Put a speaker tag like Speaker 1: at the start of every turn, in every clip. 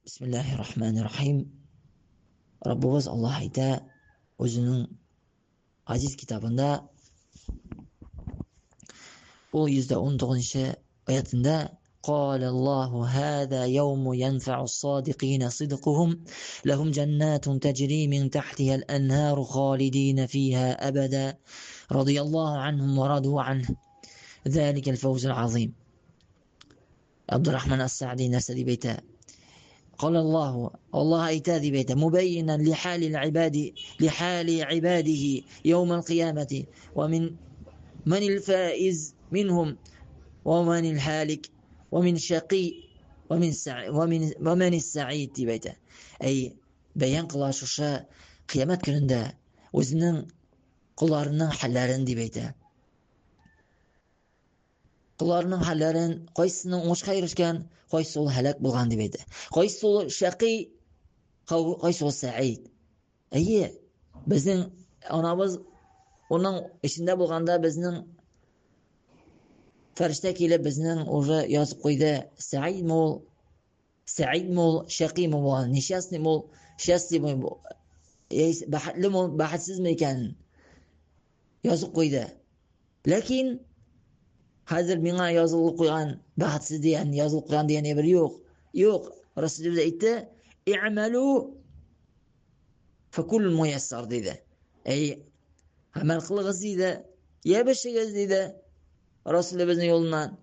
Speaker 1: Бисмиллахи рахмани рахим. Раббыбыз Аллаһ әйтә үзенең азиз китабында, ул 119 аятында: قال الله هذا يوم ينفع الصادقين صدقهم لهم جنات تجري من تحتها الأنهار خالدين فيها أبدا رضي الله عنهم ورضوا عنه ذلك الفوز العظيم. Абдурахман ас-Са'ди нәрсә дип әйтә? Кала Аллаһу, Аллаһ әйтә дип әйтә, мубайинан лихали ибади, лихали ибадихи яум ал-кыямати ва мин ман ал-фаиз минхум ва ман ал-халик ва мин шақи ва мин ва мин ва ман ас-саид дип әйтә. Әй, бәян кыла шушы кыямәт көнендә үзенең колларының хәлләрен дип әйтә. Колларының хәлләрен, кайсының уңышка ирешкән, кайсы ул һәлак булган дип әйтә. Кайсы ул шәкый, кайсы ул сәид. Әйе, безнең анабыз уның эчендә булганда безнең фәрештә килеп безнең уже язып куйды, сәидме ул, сәидме ул, шәкыймы булган, несчастныймы ул, счастливый бәхетлеме ул, бәхетсезме икәнен язып куйды. Ләкин хәзер миңа язылып куйган бәхетсез дигән, язылып куйган дигән әйбер юк. Юк, Расулыбыз әйтте, "I'малу факул муяссар" диде. Әй, гамәл кылыгыз диде, ябышыгыз диде. Расулыбызның юлыннан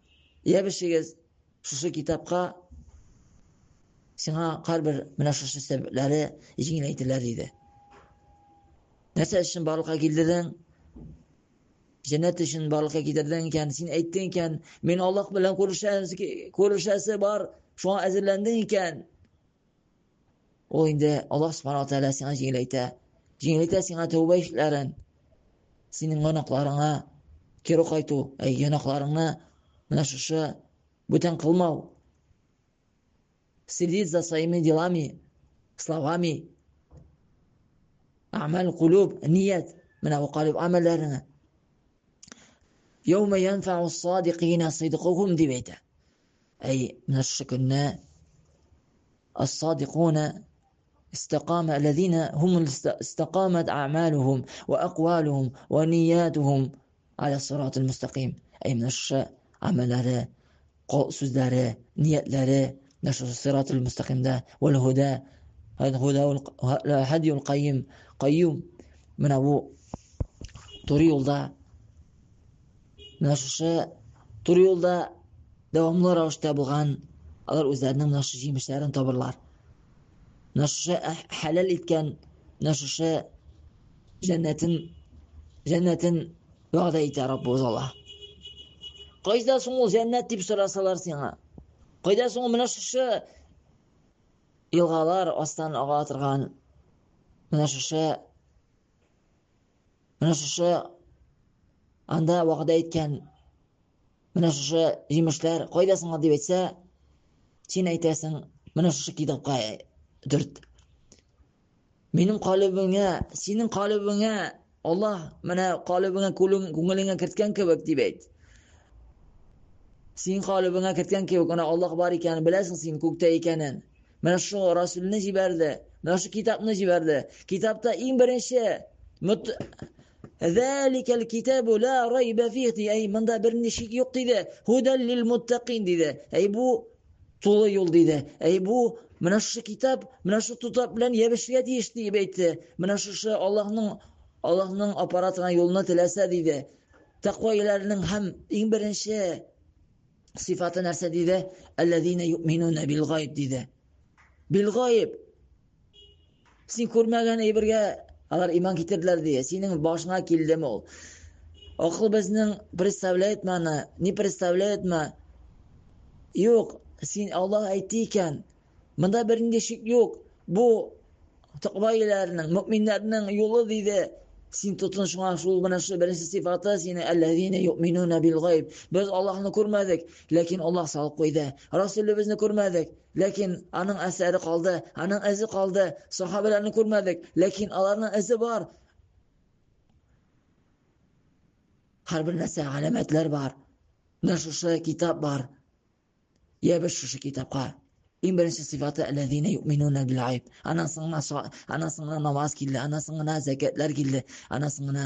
Speaker 1: ябышыгыз. Шушы китапка сиңа һәрбер менә шушы сәбәпләре җиңеләйтелә диде. Нәрсә өчен барлыкка килдең? Җәннәт өчен барлыкка китердең икән, син әйттең икән, мин Аллаһ белән күрешәсе, күрешәсе бар, шуңа әзерләндең икән. Ул инде Аллаһ субхана тәгалә сиңа җиңеләйтә. Җиңеләйтә сиңа тәүбә эшләрен. Синең гөнаһларыңа кире кайту, әй гөнаһларыңны менә шушы бүтән кылмау. Следить за своими делами, словами. Амал кулуб, ният. Менә бу калиб амәлләреңә. Яума янфау садикина сидкухум дип әйтә. Әй, менә шушы көнне ас-садикуна استقام الذين هم استقامت أعمالهم وأقوالهم ونياتهم على الصراط المستقيم. Әй, менә шушы амәлләре, сүзләре, ниятләре менә шушы сираtul мустaqимда вал һуда һуда һадиул кайим кайюм менә бу туры юлда, менә шушы туры юлда дәвамлы рәвештә булган алар үзләренең менә шушы җимешләрен табырлар. Менә шушы хәләл иткән менә шушы җәннәтен җәннәтен вәгъдә итә Раббыбыз Аллаһ. Кайда соң ул җәннәт дип сорасалар сиңа? Кайда соң менә шушы елгалар астан ага торган менә шушы менә шушы анда вәгъдә иткән менә шушы җимешләр кайда соң дип әйтсә, син әйтәсең, менә шушы китапка төрт. Минем калебеңә, синең калебеңә Аллаһ менә калебеңә, күңелеңә керткән кебек дип әйт. Син калебеңә керткән кебек, менә Аллаһ бар икәнен беләсең син күктә икәнен. Менә шу Расулны җибәрде, менә шу китапны җибәрде. Китапта иң беренче Зәликәл китабу ла райба фих ди. Әй, монда бернинди шик юк диде. Худал лил муттакин диде. Әй, бу тулы юл диде. Әй, бу менә шушы китап, менә шушы тотап белән ябешергә тиеш дип әйтте. Менә шушы Аллаһның Аллаһның аппаратына юлны теләсә диде. Тәкъва ияләренең һәм иң беренче сыйфаты нәрсә диде? Әлләзина юминуна бил гайб диде. Бил гайб. Син күрмәгән әйбергә алар иман китерделәр ди. Синең башыңа килдеме ул? Акыл безнең представляет аны, не представляет ма? Юк, син Аллаһ әйтте икән. Монда бернинди шик юк. Бу тәкъва ияләренең, мөэминнәрнең юлы диде. Син тотын шуңа, шул менә шул беренче сыйфаты сине әлләзина юминуна бил гайб. Без Аллаһны күрмәдек, ләкин Аллаһ салып куйды. Расулебезне күрмәдек, ләкин аның әсәре калды, аның эзе калды. Сахабәләрне күрмәдек, ләкин аларның эзе бар. Һәрбер нәрсә галәмәтләр бар. Менә шушы китап бар. Ябыш шушы китапка. Иң беренче сыйфаты әлләзина юъминуна бил гайб. Аннан соң гына аннан соң гына намаз килде, аннан соң гына зәкятләр килде, аннан соң гына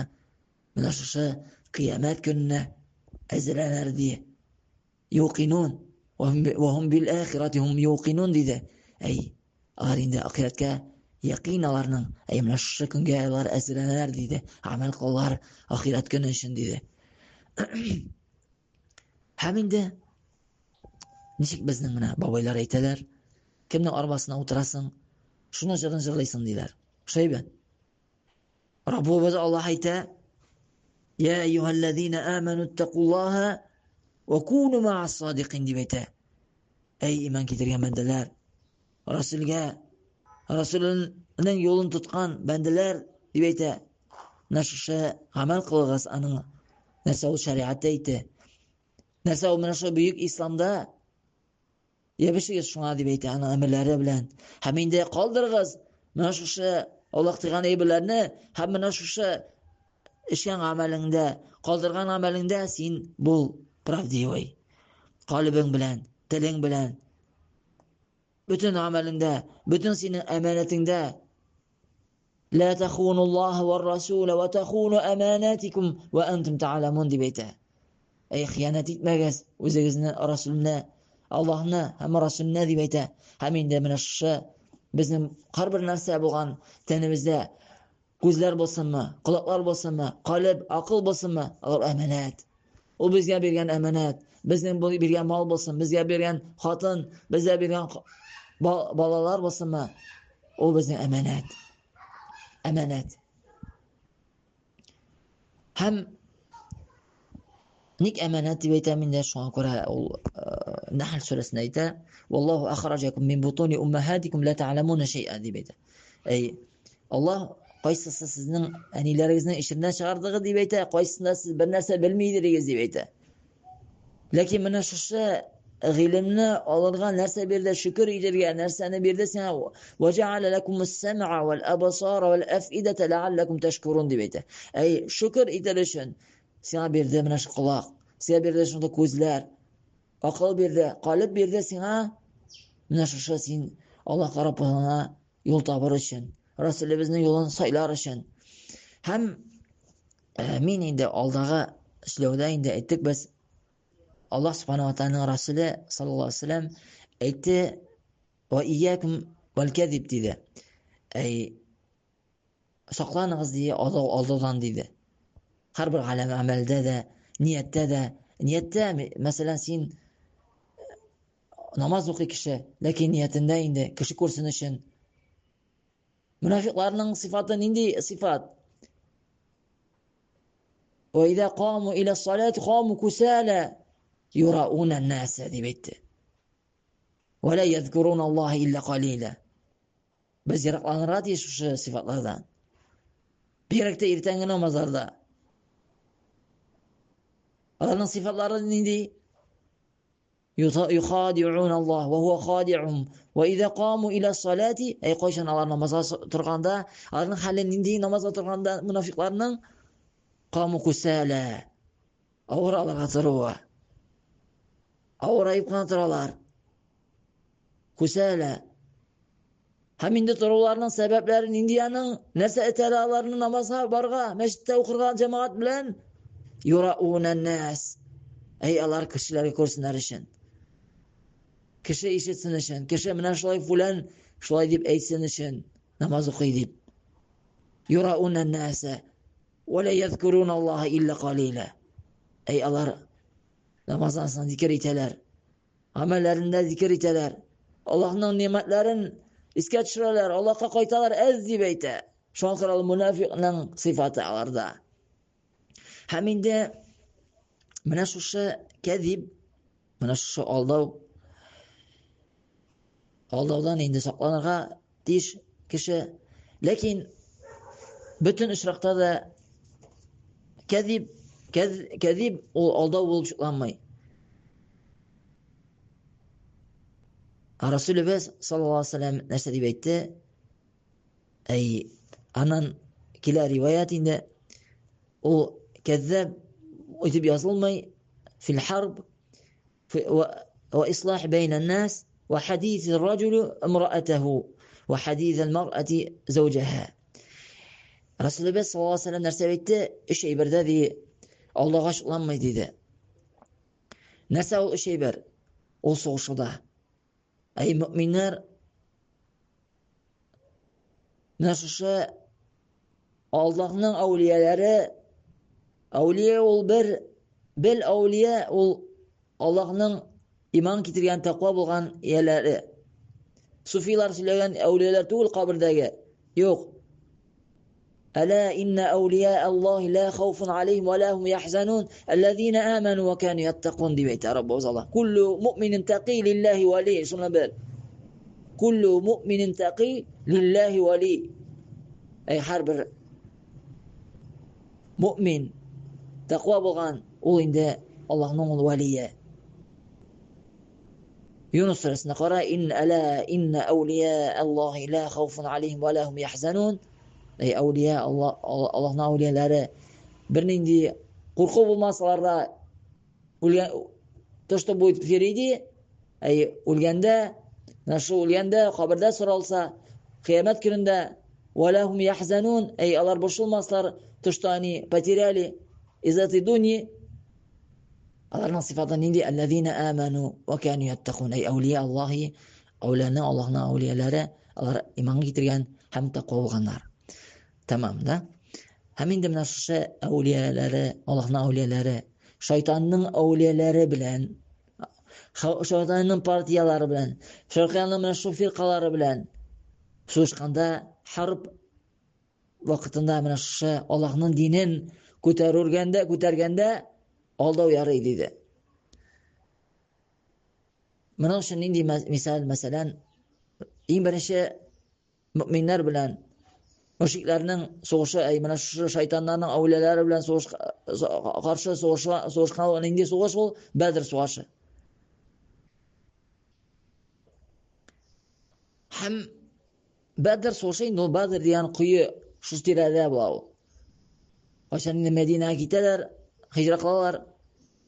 Speaker 1: менә шушы кыямәт көненә әзерләнәр ди. Юқинун ва хум бил ахирати хум юқинун диде. Әй, алар инде ахирәткә якин аларның. Әй, менә шушы көнгә алар әзерләнәләр диде. Гамәл кылалар ахирәт көне өчен диде. Һәм инде ничек безнең менә бабайлар әйтәләр, кемнең арбасына утырасың, шуның җырын җырлыйсың диләр. Шулай бит? Раббыбыз Аллаһ әйтә: "Я әйюһәлләзина аману иттакуллаһа ва куну ма'ас садикин" дип әйтә. Әй иман китергән бәндәләр, Расулгә, Расулның юлын тоткан бәндәләр дип әйтә. Менә шушы гамәл кылыгыз аның нәрсә ул шәригать әйтте. Нәрсә ул менә шул бөек исламда ябышыгыз шуңа дип әйтә аның әмерләре белән. Һәм инде калдырыгыз менә шушы Аллаһ тыйган әйберләрне һәм менә шушы эшләгән гамәлеңдә, калдырган гамәлеңдә син бул правдивый. Калебең белән, телең белән, бөтен гамәлеңдә, бөтен синең әманәтеңдә Ла тахуну Аллаһ ва Расул ва тахуну аманатикум ва антум та'ламун дип әйтә. Әй хыянәт итмәгез үзегезне Расулны, Аллаһны һәм Расулны дип әйтә. Һәм инде менә шушы безнең һәрбер нәрсә булган тәнебездә күзләр булсынмы, колаклар булсынмы, калеб, акыл булсынмы, алар әманәт. Ул безгә биргән әманәт, безнең бу биргән мал булсын, безгә биргән хатын, безгә биргән балалар булсынмы, ул безнең әманәт. Әманәт. Һәм ник әманәт дип әйтәм инде, шуңа күрә ул Нәхл сүрәсендә әйтә, Валлаһу ахраҗакум мин бутуни уммахатикум ла та'ламуна шәй'a дип әйтә. Әй, Аллаһ кайсысы сезнең әниләрегезнең эченнән чыгардыгы дип әйтә, кайсысында сез бер нәрсә белми идегез дип әйтә. Ләкин менә шушы гыйлемне алырга нәрсә бирде, шөкер итәргә нәрсәне бирде сиңа? Ва җәалә ләкумус сам'a вал абсара вал афидата ләалләкум тәшкурун дип әйтә. Әй, шөкер итәр өчен сиңа бирде менә шу колак, сиңа бирде шундый күзләр, акыл бирде, калеб бирде сиңа. Менә шушы син Аллаһ тарафына юл табыр өчен, Расулебезнең юлын сайлар өчен. Һәм мин инде алдагы эшләүдә инде әйттек без Аллаһ субхана ва тааляның Расуле саллаллаһу алейһи вәсәлләм әйтте: "Ва иякум вал кәзиб" диде. Әй сакланыгыз ди алдау алдаудан диде. Һәрбер галәм әмәлдә дә, нияттә дә, нияттә, мәсәлән, син намаз укый кеше, ләкин ниятендә инде кеше күрсен өчен. Мунафикларның сыйфаты нинди сыйфат? Ва иза каму иля салати каму кусала юрауна наса дип әйтте. Ва ла язкуруна Аллаһа илля калила. Без еракланырга тиеш шушы сыйфатлардан. Бигрәк тә иртәнге намазларда. Аларның сыйфатлары нинди? Юхади'ун Аллаһ ва хуа хади'ум ва иза каму иля салати, әй кайчан алар намазга торганда, аларның хәле нинди намазга торганда мунафикларның каму кусала. Авыр аларга торуы. Авыраеп кына торалар. Кусала. Һәм инде торуларының сәбәпләре нинди аның? Нәрсә этәрә аларны намазга барга, мәчеттә укырга җәмәгать белән? Юрауна нас. Әй, алар кешеләргә күрсеннәр өчен. Кеше ишетсен өчен, кеше менә шулай фулан шулай дип әйтсен өчен намаз укый дип. Юрауна наса. Ва ла язкуруна Аллаһа илля калила. Әй, алар намаздан соң зикер итәләр. Гамәлләрендә зикер итәләр. Аллаһның ни'мәтләрен искә төшерәләр, Аллаһка кайталар әз дип әйтә. Шуңа күрә ул мунафикның сыйфаты аларда. Һәм инде менә шушы кәзиб, менә шушы алдау, алдаудан инде сакланырга тиеш кеше. Ләкин бөтен очракта да кәзиб, кәзиб ул алдау булып чыкланмый. Расулебез саллаллаһу алейһи вәсәлләм нәрсә дип әйтте? Әй, аннан килә риваять инде. Ул кәззаб итеп язылмый фил харб ва ислах бәйнән нас. Ва хадис раҗулу имраатаху ва хадис алмар'ати зауҗаха. Расулыбыз саллаллаһу алейһи вәсәлләм нәрсә әйтте? Өч әйбердә ди Аллаһка шукланмый диде. Нәрсә ул өч әйбер? Ул сугышуда. Әй мөминнәр, менә шушы Аллаһның әүлияләре, әүлия ул бер, бел әүлия ул Аллаһның иман китергән тәкъва булган ияләре. Суфилар сөйләгән әүлияләр түгел кабердәге. Юк. Әлә инна әүлия Аллаһи ла хауфун алейхим ва ла хум яхзанун аллазина аману ва кану яттакун дип әйтә Раббыбыз Аллаһ. Куллу муъминин тақи лиллаһи вали. Шуны бел. Куллу муъминин тақи лиллаһи вали. Әй һәрбер муъмин тәкъва булган ул инде Аллаһның ул валие. Юнус сүрәсендә кара, ин әлә инна әүлия Аллаһи ла хауфун алейхим ва ла хум яхзанун. Әй әүлия Аллаһ Аллаһның әүлияләре бернинди курку булмас аларда. Үлгән то, что будет впереди, әй үлгәндә, менә шул үлгәндә кабердә соралса, кыямәт көнендә ва ла хум яхзанун, әй алар борчылмаслар, то, что они потеряли из этой дуни. Аларның сыйфаты нинди? Аллазина аману ва кану яттакун. Әй әүлия Аллаһи, әүлияне Аллаһның әүлияләре, алар иман китергән һәм тәкъва булганнар. Тәмам, да? Һәм инде менә шушы әүлияләре, Аллаһның әүлияләре, шайтанның әүлияләре белән, шайтанның партияләре белән, шайтанның менә шул фиркалары белән сугышканда харб вакытында менә шушы Аллаһның динен күтәрүгәндә, күтәргәндә алдау ярый диде. Моның өчен нинди мисал, мәсәлән, иң беренче мөминнәр белән мөшрикләрнең сугышы, әй менә шушы шайтаннарның әүлияләре белән сугыш каршы сугышка сугышкан нинди сугыш ул? Бәдр сугышы. Һәм Бәдр сугышы инде ул Бәдр дигән кое шул тирәдә була ул. Кайчан инде Мәдинәгә китәләр, һиҗра кылалар,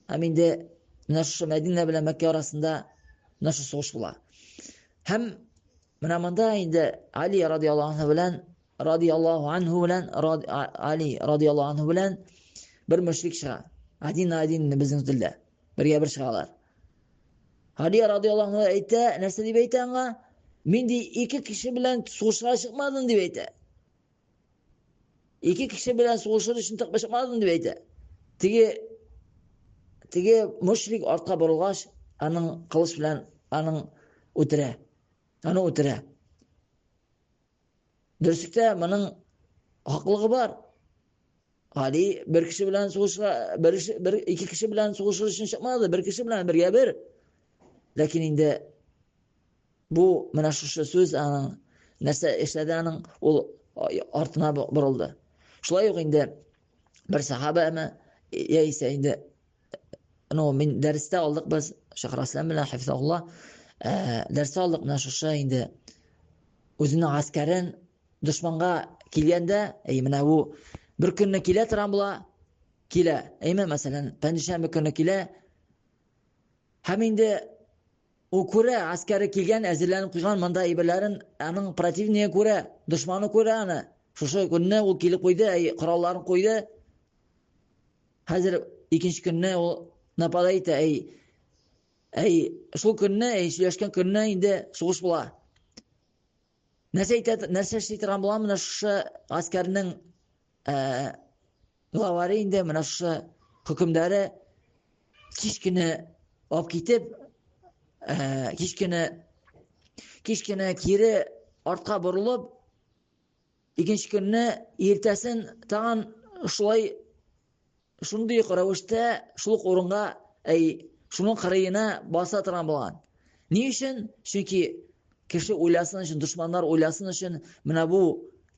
Speaker 1: һәм инде менә шушы Мәдинә белән Мәккә арасында менә шул сугыш була. Һәм менә монда инде Али радиаллаһу анһу белән радиаллаһу анһу белән Али радиаллаһу анһу белән бер мөшрик чыга. Один на один безнең телдә. Бергә бер чыгалар. Али радиаллаһу анһу әйтә, нәрсә дип әйтә аңа? Мин ди ике кеше белән сугышырга чыкмадым дип әйтә. Ике кеше белән сугышыр өчен чыкмадым дип әйтә. Теге теге мөшрик артка борылгач, аның кылыч белән аның үтерә. Аны үтерә. Дөреслектә моның хаклыгы бар. Али бер кеше белән сугышка, бер, бер ике кеше белән сугышыр өчен чыкмады, бер кеше белән бергә бер. Ләкин инде бу менә шушы сүз аның нәрсә эшләде аның ул артына борылды. Шулай ук инде бер сахаба әмә яисә инде ну мин дәрестә алдык без Шәйхел белән хифзалла дәрестә алдык менә шушы инде үзенең гаскәрен дошманга килгәндә, әй менә бу бер көнне килә торган була, килә. Әйме, мәсәлән, пәнҗешәмбе көнне килә. Һәм инде ул күрә, гаскәре килгән, әзерләнеп куйган монда әйберләрен, аның противнигы күрә, дошманы күрә аны. Шушы көнне ул килеп куйды, әй, коралларын куйды. Хәзер икенче көнне ул нападать итә, әй, әй, шул көнне, әй, сөйләшкән көнне инде сугыш була. Нәрсә әйтә, нәрсә эшли торган була менә шушы гаскәрнең главаре инде менә шушы хөкемдары кич кенә алып китеп, кич кенә кич кенә кире артка борылып, икенче көнне иртәсен тагын шулай Шундый ук рәвештә шул ук урынга, әй, шуның кырыена баса торган булган. Ни өчен? Чөнки кеше уйласын өчен, дошманнар уйласын өчен, менә бу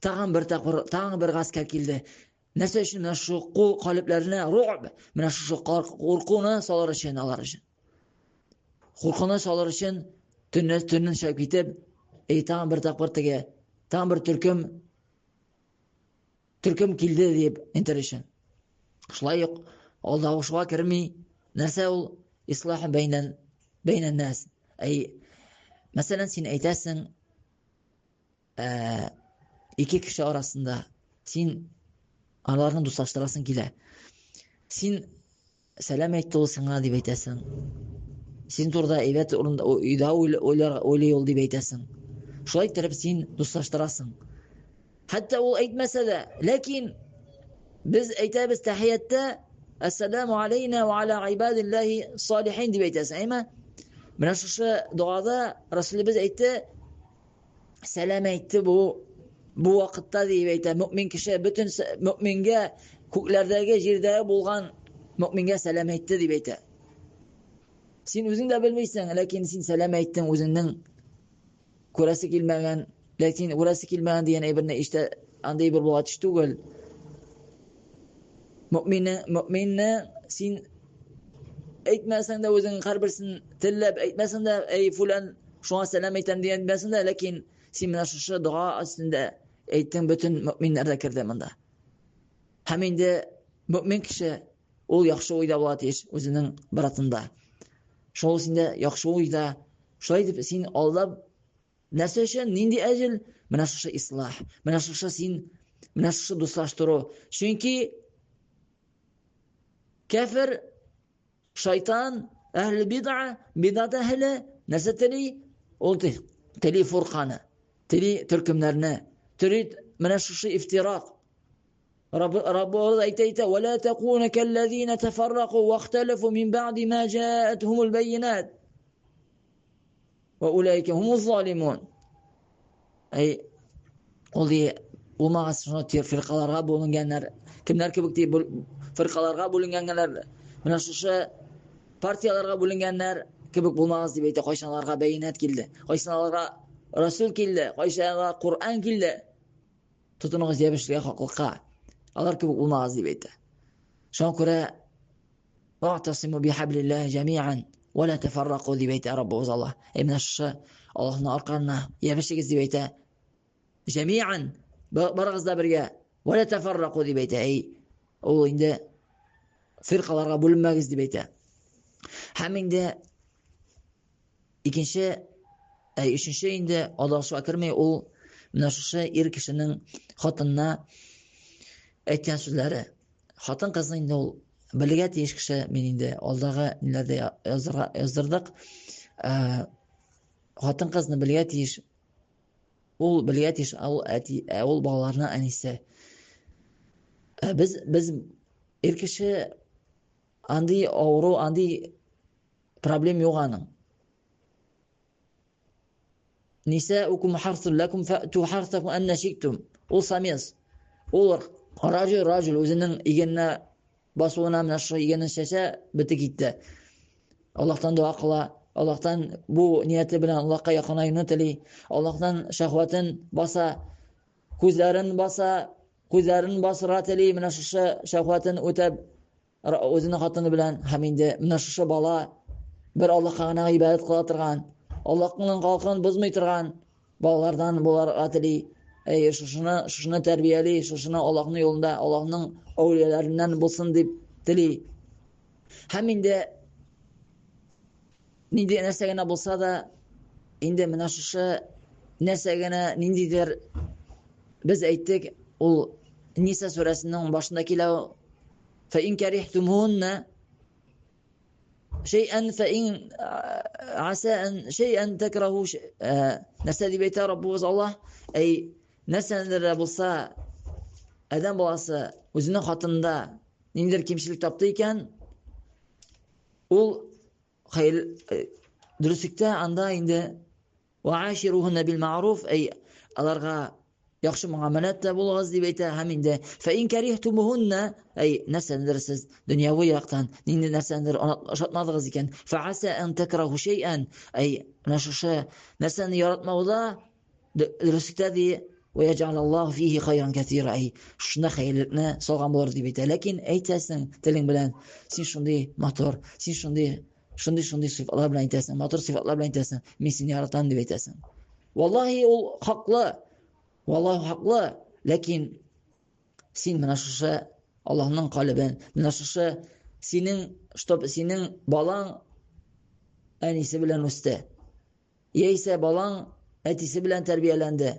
Speaker 1: тагын бер тапкыр, тагын бер гаскәр килде. Нәрсә өчен? Менә шушы кул калебләренә ру'б, менә шушы куркуны салыр өчен алар өчен. Куркуны салыр өчен төнне төннен чыгып китеп, әй, тагын бер тапкыр теге, тагын бер төркем төркем килде дип әйтер өчен. Шулай ук алдаушуга керми. Нәрсә ул? Ислах бәйнән бәйнән нас. Әй Мәсәлән, син әйтәсең, ике кеше арасында син аларны дуслаштырасың килә. Син сәлам әйтте ул сиңа дип әйтәсең. Син турыда әйбәт урында өйдә уйлар уйлый ул дип әйтәсең. Шулай иттереп син дуслаштырасың. Хәтта ул әйтмәсә дә, ләкин без әйтәбез тәхияттә Әссәламу алейна ва аля ибадиллахи салихин дип әйтәсең, әйме? Менә шушы догада Расулыбыз әйтте, сәлам әйтте бу бу вакытта дип әйтә, мөмин кеше бөтен мөмингә күкләрдәге, җирдәге булган мөмингә сәлам әйтте дип әйтә. Син үзең дә белмисең, ләкин син сәлам әйттең үзеңнең күрәсе килмәгән, ләкин күрәсе килмәгән дигән әйберне ишетә, андый әйбер булга тиеш түгел. Мөминне, мөминне син әйтмәсәң дә үзең һәрберсен телләп әйтмәсәң дә, әй фулан, шуңа сәлам әйтәм дигән әйтмәсәң дә, ләкин син менә шушы дога өстендә әйттең, бөтен мөминнәр дә керде монда. Һәм инде мөмин кеше ул яхшы уйда була тиеш үзенең братында. Шул синдә яхшы уйда. Шулай итеп син алдап нәрсә өчен, нинди әҗел? Менә шушы ислах, менә шушы син, менә шушы дуслаштыру. Чөнки кәфер, шайтан, әһле бид'a, бидат әһле нәрсә тели? Ул тели фурканы, тели төркемнәрне, тели менә шушы ифтирак. Раббыбыз әйтә әйтә, "Ва ла такуну каллазина тафарраку вахталафу мин ба'ди ма жаатхумул байинат". Ва улайка хумуз залимун. Әй, ул ди, булмагыз шуны фиркаларга бүленгәннәр. Кемнәр кебек ди, фиркаларга бүленгәннәр. Менә шушы партияләргә бүленгәннәр кебек булмагыз дип әйтә, кайчан аларга бәйинат килде, кайчан аларга Расул килде, кайчан аларга Коръән килде. Тотыныгыз ябешергә хаклыкка. Алар кебек булмагыз дип әйтә. Шуңа күрә Вa'тасиму бихаблиллаһи җәми'ан ва ла тафарраку дип әйтә Раббыбыз Аллаһ. Әй менә шушы Аллаһның арканына ябешегез дип әйтә. Җәми'ан барыгыз да бергә ва ла тафарраку дип әйтә. Әй ул инде фиркаларга бүленмәгез дип әйтә. Һәм инде Икенче, ә өченче инде адашуга керми, ул менә шушы ир кешенең хатынына әйткән сүзләре. Хатын кызны инде ул белергә тиеш кеше, мин инде алдагы ниләрдә язырга яздырдык. Хатын кызны белергә тиеш. Ул белергә тиеш, ул әти, ул балаларның әнисе. Без без ир кеше андый авыру, андый Проблем юк аның. Нисаукум харсун лакум фату харсакум анна шиктум. Ул самец. Ул раҗул, раҗул үзенең игененә басуына менә шул игенен чәчә, бете китте. Аллаһтан дога кыла, Аллаһтан бу нияте белән Аллаһка якынаюны тели, Аллаһтан шәһвәтен баса, күзләрен баса, күзләрен басырга тели, менә шушы шәһвәтен үтәп Үзенең хатыны белән һәм инде менә шушы бала бер Аллаһка гына гыйбадәт кыла торган, Аллаһның халкын бозмый торган балалардан буларга тели. Әй, шушыны, шушыны тәрбияли, шушыны Аллаһның юлында, Аллаһның әүлияләреннән булсын дип тели. Һәм инде нинди нәрсә генә булса да, инде менә шушы нәрсә генә ниндидер без әйттек, ул Ниса сүрәсенең башында килә. Фә ин карихтумунна шәйән фә ин аса ан шәйән такраху нәрсә дип әйтә Раббыбыз Аллаһ? Әй, нәрсәнедер дә булса, адәм баласы үзенең хатынында ниндидер кимчелек тапты икән, ул хәер дөреслектә анда инде Ваашируһунна бил маъруф, әй, аларга яхшы мөгамәләттә булыгыз дип әйтә һәм инде фә ин карихтумуһунна, әй, нәрсәнедер сез дөньяви яктан нинди нәрсәнедер ошатмадыгыз икән, фәаса ан такраху шәйән, әй, менә шушы нәрсәне яратмауда дөреслектә ди, вә яҗалаллаһу фихи хайран кәсира, әй, шушында хәерлекне салган булыр дип әйтә. Ләкин әйтәсең телең белән, син шундый матур, син шундый Шундый-шундый сыйфатлар белән әйтәсең, матур сыйфатлар белән әйтәсең, мин сине яратам дип әйтәсең. Валлаһи ул хаклы. Валлаһи хаклы, ләкин син менә шушы Аллаһның калебен, менә шушы синең, чтоб синең балаң әнисе белән үсте. Яисә балаң әтисе белән тәрбияләнде.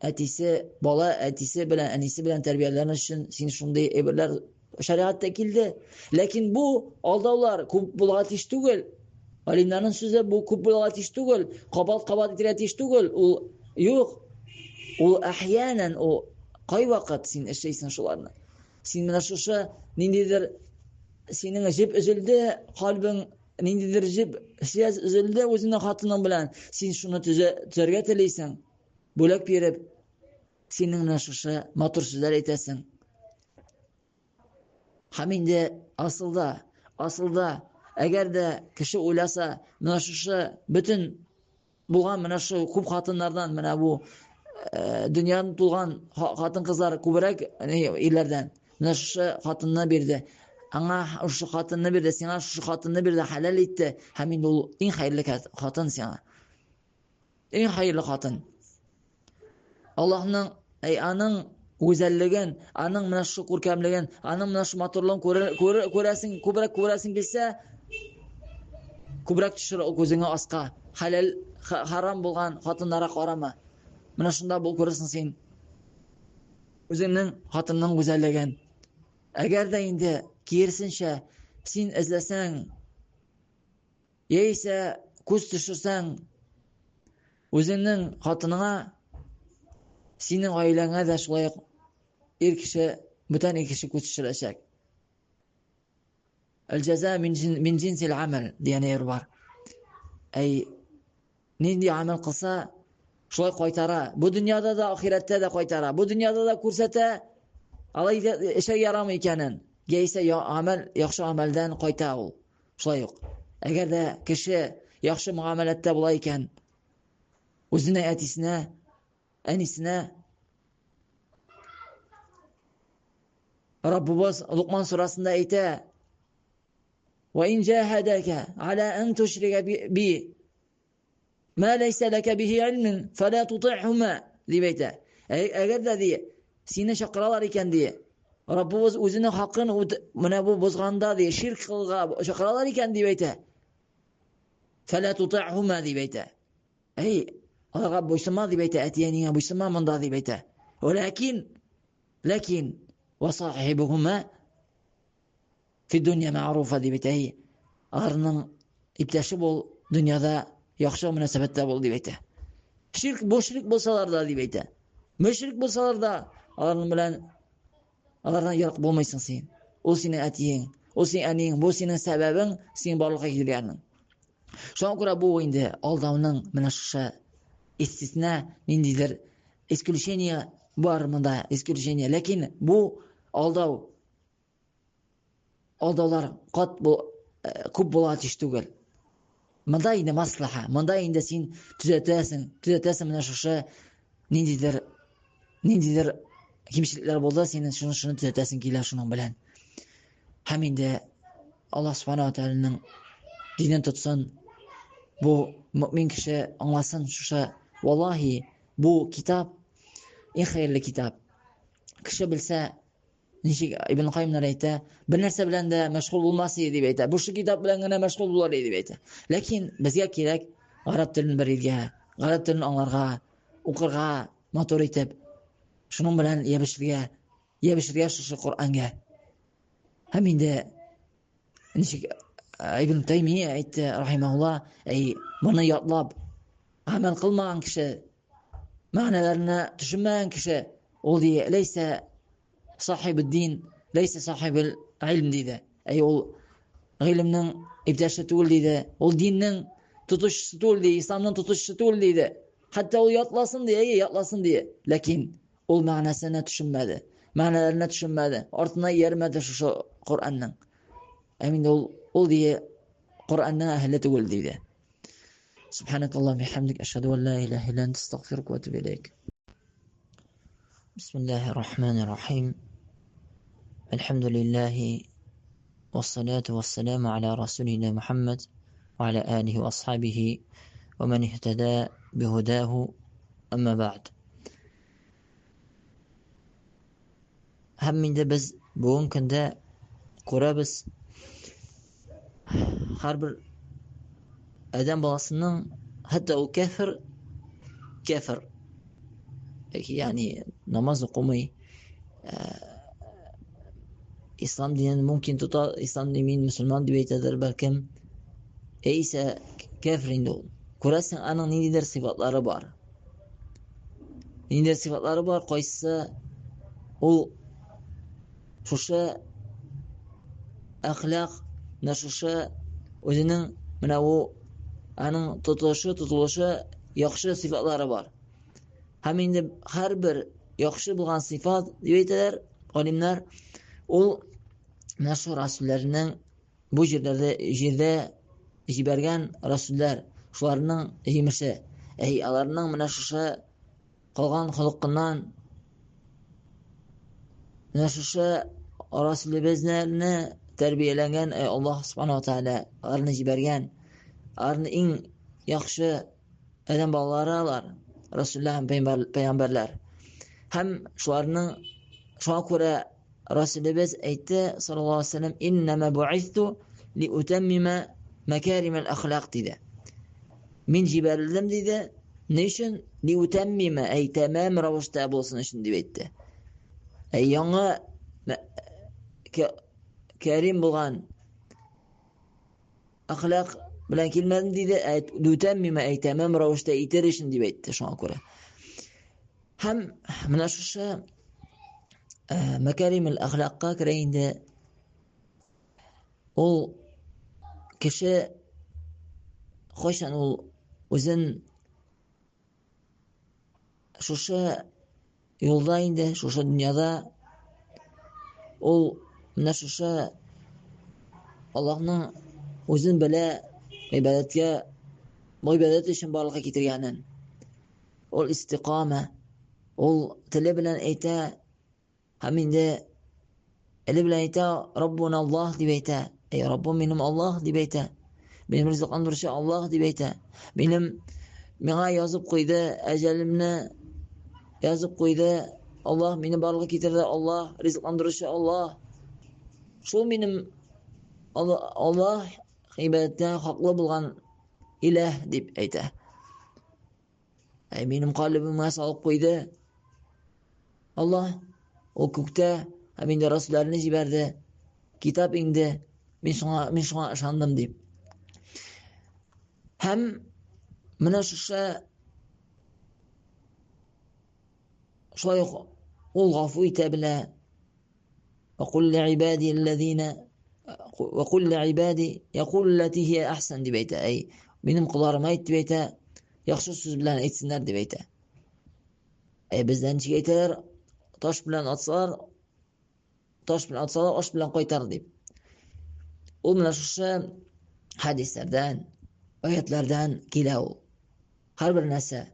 Speaker 1: Әтисе, бала әтисе белән, әнисе белән тәрбияләнер өчен син шундый әйберләр шәригатьтә килде. Ләкин бу алдаулар күп булырга тиеш түгел. Галимнәрнең сүзе бу күп булырга тиеш түгел, кабат-кабат итәргә тиеш түгел. Ул юк. Ул әхьянән, ул кайвакыт син эшлисең шуларны. Син менә шушы ниндидер синең җеп өзелде, кальбең ниндидер җеп, связь өзелде үзеңнең хатының белән. Син шуны төзәргә телисең. Бүләк биреп, синең менә шушы матур сүзләр әйтәсең. Һәм инде асылда, асылда, әгәр дә кеше уйласа, менә шушы бөтен булган менә шу күп хатыннардан менә бу э, дөньяны тулган хатын-кызлар күбрәк ирләрдән. Менә шушы хатынны бирде. Аңа шушы хатынны бирде, сиңа шушы хатынны бирде, хәләл итте. Һәм инде ул иң хәерле хатын сиңа. Иң хәерле хатын. Аллаһның, әй, аның гүзәллеген, аның менә шушы күркәмлеген, аның менә шушы матурлыгын күрә, күрә, күрәсең, күбрәк күрәсең килсә, күбрәк төшер ул күзеңә аска. Хәләл, харам булган хатыннарга карама. Менә шунда бул күрерсең син үзеңнең хатынның гүзәллеген. Әгәр дә инде киресенчә син эзләсәң, Яисә күз төшерсәң, үзеңнең хатыныңа, синең гаиләңә дә шулай ук ир кеше, бүтән ир кеше күз төшерәчәк. Әл-җәза мин җинсил амәл дигән әйбер бар. Әй, нинди гамәл кылса, шулай кайтара. Бу дөньяда да, ахирәттә дә кайтара. Бу дөньяда да күрсәтә, алай эшә ярамый икәнен. Яисә гамәл, яхшы гамәлдән кайта ул. Шулай ук, әгәр дә кеше яхшы мөгамәләттә була икән, үзенең әтисенә, әнисенә Раббыбыз Лукман сурасында әйтә: "Ва ин җаһадака аля ан тушрика би Ма ләйсә ләкә бихи илмин, фәлә туты'хума, дип әйтә. Әгәр дә ди, сине чакыралар икән ди, Раббыбыз үзенең хакын менә бу бозганда ди, ширк кылга чакыралар икән дип әйтә. Фәлә туты'хума дип әйтә. Әй, аларга буйсынма дип әйтә, әти-әниңә буйсынма монда дип әйтә. Ләкин, ләкин васахибухума Фи дөнья мәгъруфа дип әйтә. Аларның иптәше бул, дөньяда яхшы мөнәсәбәттә бул дип әйтә. Ширк, мөшрик булсалар да дип әйтә. Мөшрик булсалар да аларның белән алардан ерак булмыйсың син. Ул синең әтиең, ул синең әниең, бу синең сәбәбең, син барлыкка килгәнең. Шуңа күрә бу инде алдауның менә шушы истисна ниндидер исключение бар монда, исключение. Ләкин бу алдау алдаулар кат бу, э, күп була тиеш түгел. Монда инде маслаха, монда инде син төзәтәсең, төзәтәсең менә шушы ниндидер ниндидер кимчелекләр булды, синең шуны шуны төзәтәсең килә шуның белән. Һәм инде Аллаһ субхана ва тәгаләнең динен тотсын. Бу мөмин кеше аңласын шушы валлаһи бу китап иң хәерле китап. Кеше белсә, Ничек Ибн Кайымнар әйтә, бер нәрсә белән дә мәшгуль булмас иде дип әйтә. Бу шу китап белән генә мәшгуль булыр иде дип әйтә. Ләкин безгә кирәк гарәп телен белергә, гарәп телен аңларга, укырга матур итеп, шуның белән ябышырга, ябышырга шушы Коръәнгә. Һәм инде ничек Ибн Таймия әйтте, рахимахулла, әй, моны ятлап, гамәл кылмаган кеше, мәгънәләренә төшенмәгән кеше, ул ди, ләйсә сахиб дин, ләйсә сахиб илм диде. Әй, ул гыйлемнең иптәше түгел диде. Ул диннең тотучысы түгел ди, исламның тотучысы түгел диде. Хәтта ул ятласын ди, әйе, ятласын ди. Ләкин ул мәгънәсенә төшенмәде. Мәгънәләренә төшенмәде. Артына иярмәде шушы Коръәннең. Ә инде ул ул ди Коръәннең әһеле түгел диде. Субханак Аллаһ бихамдик ашһаду ан ла илаһа илля анта астагфирука ва атубу илейк. Бисмиллаһир рахманир рахим. Әлхәмдүлиллаһи вассалату вассаламу аля расулина Мухаммад ва аля алихи ва асхабихи ва ман иһтада бихудаху амма бa'д. Һәм инде без бүгенге көндә күрәбез, һәрбер Адәм баласының, хәтта ул кәфер, кәфер, ягъни намаз укымый, ислам динен мөмкин тота, ислам динен мин мөселман дип әйтәдер бәлкем, әйсә кәфер инде ул. Күрәсең, аның ниндидер сыйфатлары бар. Ниндидер сыйфатлары бар, кайсы ул шушы әхлак, менә шушы үзенең менә ул аның тотышы, тотылышы яхшы сыйфатлары бар. Һәм инде һәрбер яхшы булган сыйфат дип әйтәләр галимнәр, ул менә шул расүлләрнең бу җирләрдә җирдә җибәргән расүлләр, шуларның җимеше. Әй, аларның менә шушы калган холкыннан менә шушы расүлебезне тәрбияләнгән Аллаһ субхана ва тааля аларны җибәргән. Аларны иң яхшы адәм балалары алар, расүлләр һәм пәйгамбәрләр. Һәм шуларның шуңа күрә Расүлебез әйтте, саллаллаһу алейһи ва сәлләм, «Иннама бу'исту ли утаммима макарим әхлак» диде. Мин җибәрелдем диде. Ни өчен? Ли утаммима, әй тәмам рәвештә булсын өчен дип әйтте. Әй яңа кәрим булган әхлак белән килмәдем диде, ә утаммима, әй тәмам рәвештә итер өчен дип әйтте шуңа күрә. Һәм менә шушы мәкәримел әхлакка керә инде. Ул кеше кайчан ул үзен шушы юлда инде, шушы дөньяда ул менә шушы Аллаһның үзен белә гыйбадәткә, гыйбадәт өчен барлыкка китергәнен. Ул истикама, ул теле белән әйтә һәм инде теле белән әйтә, Раббуна Аллаһ дип әйтә. Эй, Раббым минем Аллаһ дип әйтә. Минем ризыкландыручы Аллаһ дип әйтә. Минем миңа язып куйды әҗәлемне, язып куйды. Аллаһ мине барлыкка китерде, Аллаһ ризыкландыручы Аллаһ. Шул минем Аллаһ гыйбадәткә хаклы булган иләһ дип әйтә. Әй, минем калебемә салып куйды. Аллаһ ул күктә һәм инде расулларны җибәрде. Китап инде. Мин шуңа ышандым дип. Һәм менә шушы шулай ук ул гафу итә белә. وقل لعبادي الذين وقل لعبادي يقول التي هي أحسن дип әйтә. Әй, минем колларыма әйт дип әйтә, яхшы сүз белән әйтсеннәр дип әйтә. Әй, бездә ничек әйтәләр? Таш белән атсалар, таш белән атсалар, аш белән кайтар дип. Ул менә шушы хәдисләрдән, аятлардан килә ул. Һәрбер нәрсә,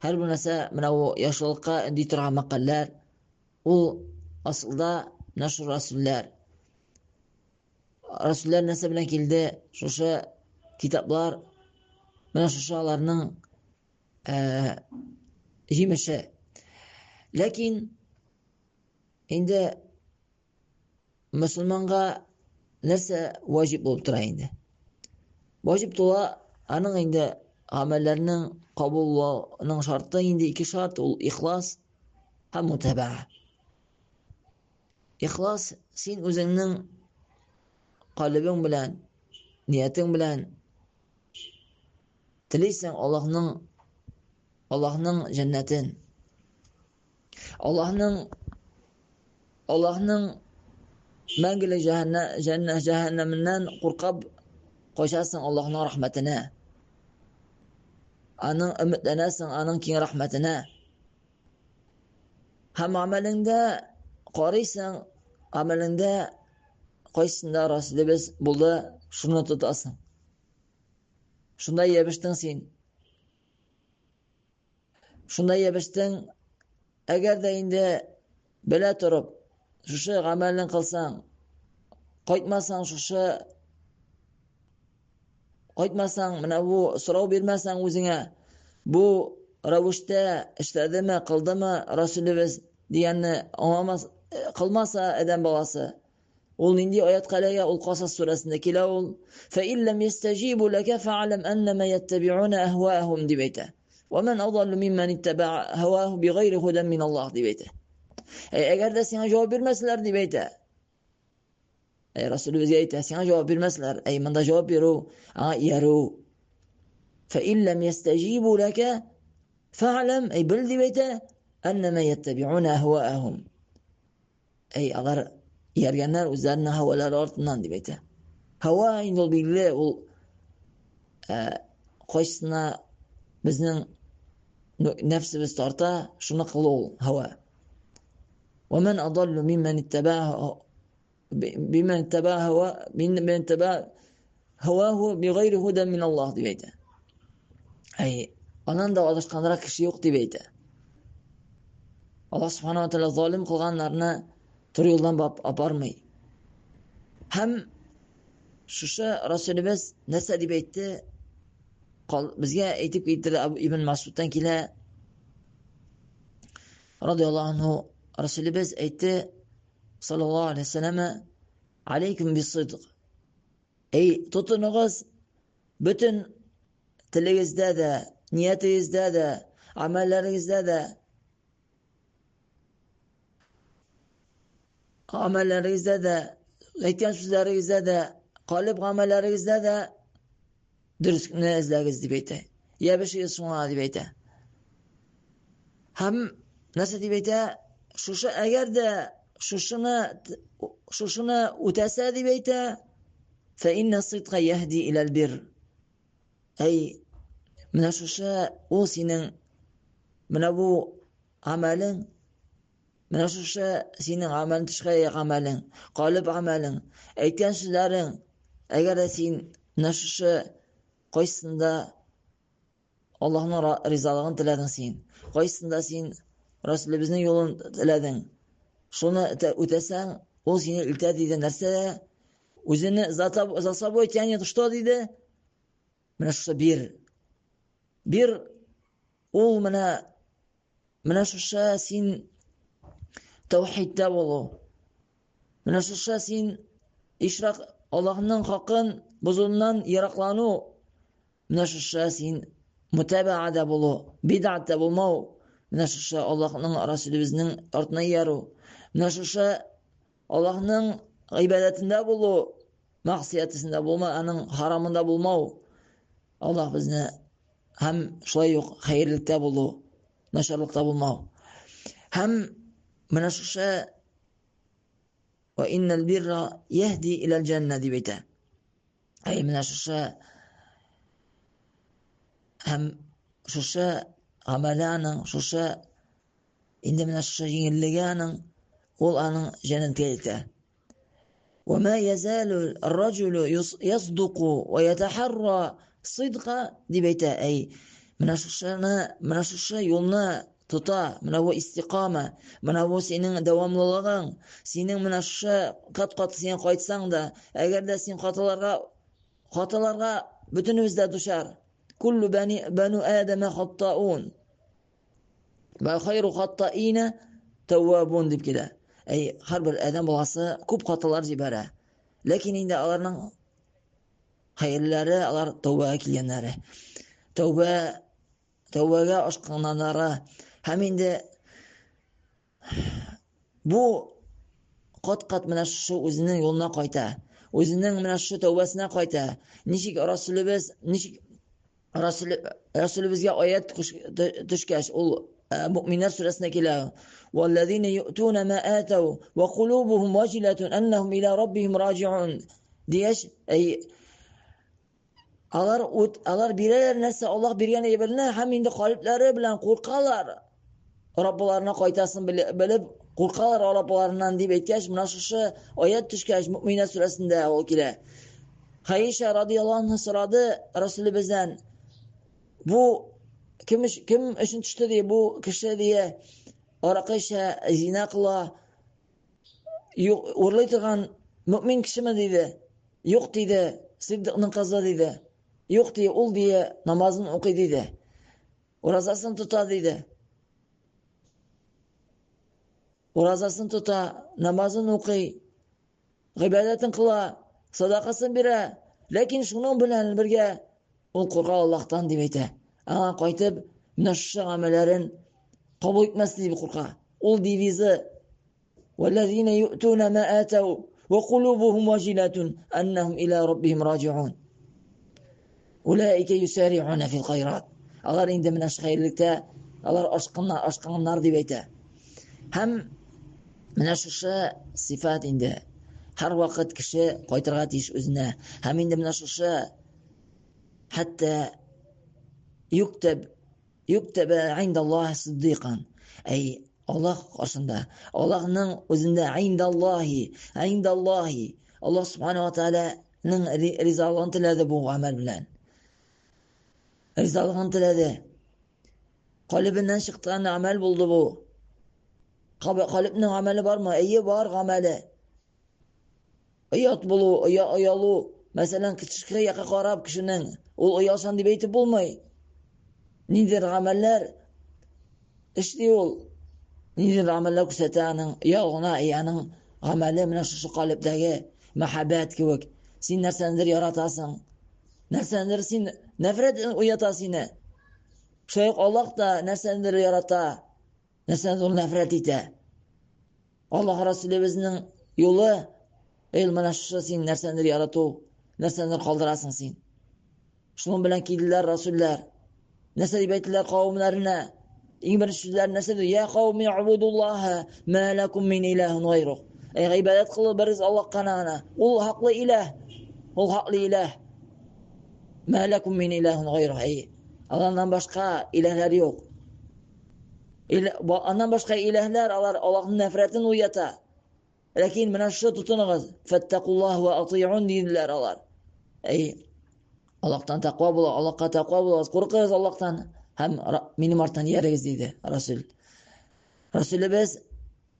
Speaker 1: һәрбер нәрсә менә ул яхшылыкка өнди торган мәкальләр, Ул асылда менә шул расүлләр. Расүлләр нәрсә белән килде? Шушы китаплар, менә шушы аларның җимеше. Ләкин инде мөселманга нәрсә ваҗиб булып тора инде? Ваҗиб тула аның инде гамәлләрнең кабуллауның шарты инде ике шарт, ул ихлас һәм мутабаа. Ихлас син үзеңнең калебең белән, ниятең белән телисең Аллаһның җәннәтен. Аллаһның мәңгелек җәһәннәменнән куркып качасың Аллаһның рәхмәтенә. Аның өметләнәсең, аның киң рәхмәтенә. Һәм гамәлеңдә карыйсың, гамәлеңдә кайсында Расулыбыз булды, шуны тотасың. Шунда ябыштың син. Шунда ябыштың, әгәр дә инде белә торып, шушы гамәлне кылсаң, кайтмасаң шушы кайтмасаң, менә бу сорау бирмәсәң үзеңә, бу рәвештә эшләдеме, кылдымы Расулебез дигәнне аңламас, кылмаса адәм баласы. Ул нинди аятка эләгә? Ул Касас сүрәсендә килә ул. Фә илләм ястәҗибу ләкә фә'ләм әннәмә яттәби'уна әһваәһум дип әйтә. Ва ман адаллу миммән иттәбә'a һаваһу бигайри һудан мин Аллаһ дип әйтә. Әгәр дә сиңа җавап бирмәсләр дип әйтә. Әй Расулыбызга әйтә, сиңа җавап бирмәсләр. Әй монда җавап бирү, аңа иярү. Фә илләм ястәҗибу ләкә фә'ләм, әй бел дип әйтә, әннәмә яттәби'уна әһваәһум. Әй, алар ияргәннәр үзләренең һавалары артыннан дип әйтә. Һава инде ул билгеле, ул кайсына безнең нәфсебез тарта, шуны кылу ул һава. Ва ман адаллу мимман иттаба биман иттаба һава мимман иттаба һаваху бигайри һудан мин Аллаһ дип әйтә. Әй, аннан да адашканрак кеше юк дип әйтә. Аллаһ субхана ва тааля залим кылганнарны туры юлдан апармый. Һәм шушы Расулыбыз нәрсә дип әйтте? Безгә әйтеп китте Абу Ибн Масудтан килә. Радиаллаһу анху Расулыбыз әйтте саллаллаһу алейһи вәсәлләм алейкум бис-сидк. Эй, тотыныгыз бөтен телегездә дә, ниятегездә дә, гамәлләрегездә дә, гамәлләрегездә дә, әйткән сүзләрегездә дә, калып гамәлләрегездә дә дөреслекне эзләгез дип әйтә. Ябышыгыз шуңа дип әйтә. Һәм нәрсә дип әйтә? Шушы әгәр дә шушыны шушыны үтәсә дип әйтә, фә инна сидка яһди иләл бир. Әй, менә шушы ул синең менә бу гамәлең, менә шушы синең гамәлең, тышкы гамәлең, калып гамәлең, әйткән сүзләрең, әгәр дә син менә шушы кайсында Аллаһның ризалыгын теләдең син. Кайсында син Расулебезнең юлын теләдең. Шуны үтәсәң, ул сине илтә диде. Нәрсә? Үзене за собой тянет, что диде? Менә шушы бир. Бир ул менә менә шушы син тәүхидтә булу. Менә шушы син ишрак Аллаһның хакын бозуыннан ераклану. Менә шушы син мутабаада булу, бидгатьтә булмау, менә шушы Аллаһның Расулебезнең артына иярү, менә шушы Аллаһның гыйбадәтендә булу, мәгъсиятесендә булма, аның харамында булмау. Аллаһ безне һәм шулай ук хәерлектә булу, начарлыкта булмау. Һәм менә шушы ва иннал бирра яһди иләл җәннә дип әйтә. Әй, менә шушы һәм шушы гамәле аның, шушы инде менә шушы җиңеллеге аның, ул аның җәннәткә илтә. وما يزال الرجل يصدق ويتحرى صدقا дип әйтә. Әй, менә шушыны, менә шушы юлны тота, менә бу истикама, менә бу синең дәвамлылыгың, синең менә шушы кат-кат син кайтсаң да, әгәр дә син хаталарга, хаталарга бөтенебез дә дучар. Куллу бани бану адама хаттаун. Ва хайру хаттаина таввабун дип килә. Әй, һәрбер адәм баласы күп хаталар җибәрә. Ләкин инде аларның хәерлеләре, алар тәүбәгә килгәннәре. Тәүбә тәүбәгә ашкынганнары һәм инде бу кат-кат менә шушы үзенең юлына кайта, үзенең менә шушы тәүбәсенә кайта. Ничек Расулебез, ничек Расулебезгә аят төшкәч, ул Мөминнәр сүрәсенә килә. Валлазина ю'туна ма атау ва кулубухум ваҗилатун аннахум ила раббихим раҗиун. Дигәч, әй Алар ут, алар бирәләр нәрсә Аллаһ биргән әйберне һәм инде калибләре белән куркалар. Раббыларына кайтасын белеп куркалар Раббыларыннан дип әйткәч, менә шушы аят төшкәч, Мөминә сүрәсендә ул килә. Хаиша радияллаһу анха сорады Расулебездән, бу кем кем өчен төште ди, бу кеше дия аракы эчә, зина кыла, юк, урлый торган мөмин кешеме диде. Юк диде, Сиддыкның кызы диде. Юк ди, ул дие намазын укый диде. Уразасын тота диде. Уразасын тота, намазын укый. Гыйбадәтен кыла, садакасын бирә, ләкин шуның белән бергә ул курка Аллаһтан дип әйтә. Аңа кайтып, менә шушы гамәлләрен кабул итмәс дип курка. Ул девизы «Вәлләзина ю'туна ма атау ва кулубухум ваҗилатун аннахум иля раббихим раҗиун». Улаика юсари'уна фил хайрат. Алар инде менә шул хәерлектә, алар ашкыннар, ашкыннар дип әйтә. Һәм менә шушы сыйфат инде һәрвакыт кеше кайтырга тиеш үзенә. Һәм инде менә шушы хәтта юктәб юктәбә индаллаһ сиддикан. Әй, Аллаһ каршында, Аллаһның үзендә индаллаһи, индаллаһи. Аллаһ субхана ва тааля ның ризалыгын теләде бу гамәл белән. Ризалыгын теләде. Калебеннән чыккан гамәл булды бу. Калебнең гамәле бармы? Әйе, бар гамәле. Оят булу, оя, оялу, мәсәлән, кешегә якка карап кешенең, ул оялсан дип әйтеп булмый. Ниндидер гамәлләр эшли ул. Ниндидер гамәлләр күрсәтә аның оялгына, и аның гамәле менә шушы калебдәге мәхәббәт кебек. Син нәрсәнедер яратасың. Нәрсәнедер син нәфрәт уята сине. Шулай ук Аллаһ та нәрсәнедер ярата, нәрсәнедер ул нәфрәт итә. Аллаһ Расулебезнең юлы ил менә шушы син нәрсәнедер ярату, нәрсәнедер калдырасың син. Шуның белән килделәр расуллар. Нәрсә дип әйттеләр кавемнәренә? Иң беренче сүзләр нәрсә диде? Я кауми убудуллаһа ма лакум мин илаһин гайрух. Әй гыйбадәт кылып берегез Аллаһка гына. Ул хаклы илаһ. Ул хаклы илаһ. Ма лакум мин илаһин гайрух. Әй, Аллаһтан башка илаһлар юк. Аннан башка илаһлар алар Аллаһның нәфрәтен уята. Ләкин менә шушы тотыныгыз, фәттәкуллаһ ва атиун диделәр алар. Әй, Аллаһтан тәкъва була, Аллаһка тәкъва булыгыз, куркыгыз Аллаһтан һәм минем арттан иярегез диде Расул. Расулебез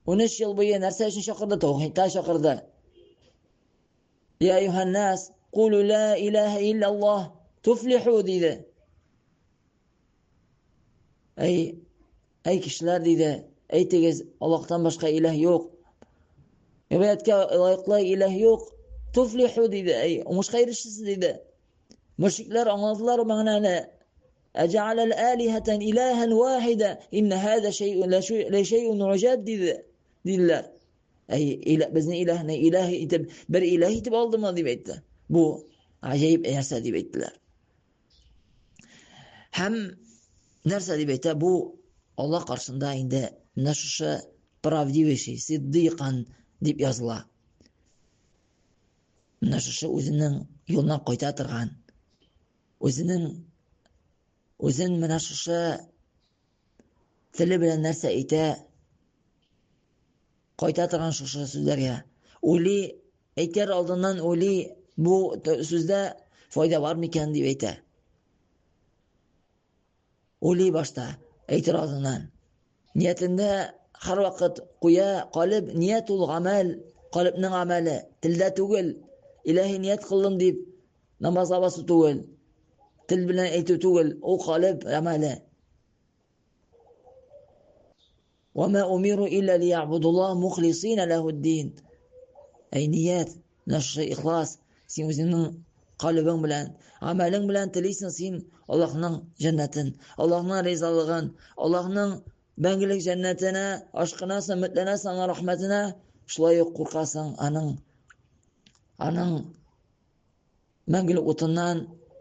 Speaker 1: 13 ел буе нәрсә өчен чакырды? Таухидка чакырды. Я юханнас, кулу ла илаһа иллаллаһ туфлиху диде. Әй, әй кешеләр диде, әйтегез, Аллаһтан башка илаһ юк. Гыйбадәткә лаеклы илаһ юк. Туфлиху диде, әй, уңышка ирешерсез диде. Мөшрикләр аңладылар мәгънәне. Әҗәаләл алиһатан илаһан вахида, инна һаза шәй'ун ла шәй'ун уҗаб диде. Диделәр. Әй, илә, безне илаһны илаһ итеп, бер илаһ итеп алдымы дип әйтте. Бу гаҗәеп нәрсә дип әйттеләр. Һәм нәрсә дип әйтә, бу Аллаһ каршында инде менә шушы правдивейший, сиддикан дип языла. Менә шушы үзенең юлына кайта торган, үзенең үзен менә шушы теле белән нәрсә әйтә, кайта торган шушы сүзләргә. Уйлый, әйтер алдыннан уйлый, бу сүздә файда бар микән дип әйтә. Уйлый башта, әйтер алдыннан. Ниятендә һәрвакыт куя, калеб, ният ул гамәл, калебнең гамәле, телдә түгел. Илаһи ният кылдым дип намазга басу түгел, тел белән әйтү түгел, ул калеб гамәле. Вама умиру илля лиябудуллаһ мухлисина ләһуддин. Әй ният, менә шушы ихлас, син үзеңнең калебең белән, гамәлең белән телисең син Аллаһның җәннәтен, Аллаһның ризалыгын, Аллаһның мәңгелек җәннәтенә ашкынасың, өметләнәсең аның рәхмәтенә, шулай ук куркасың аның аның Мәңгелек утыннан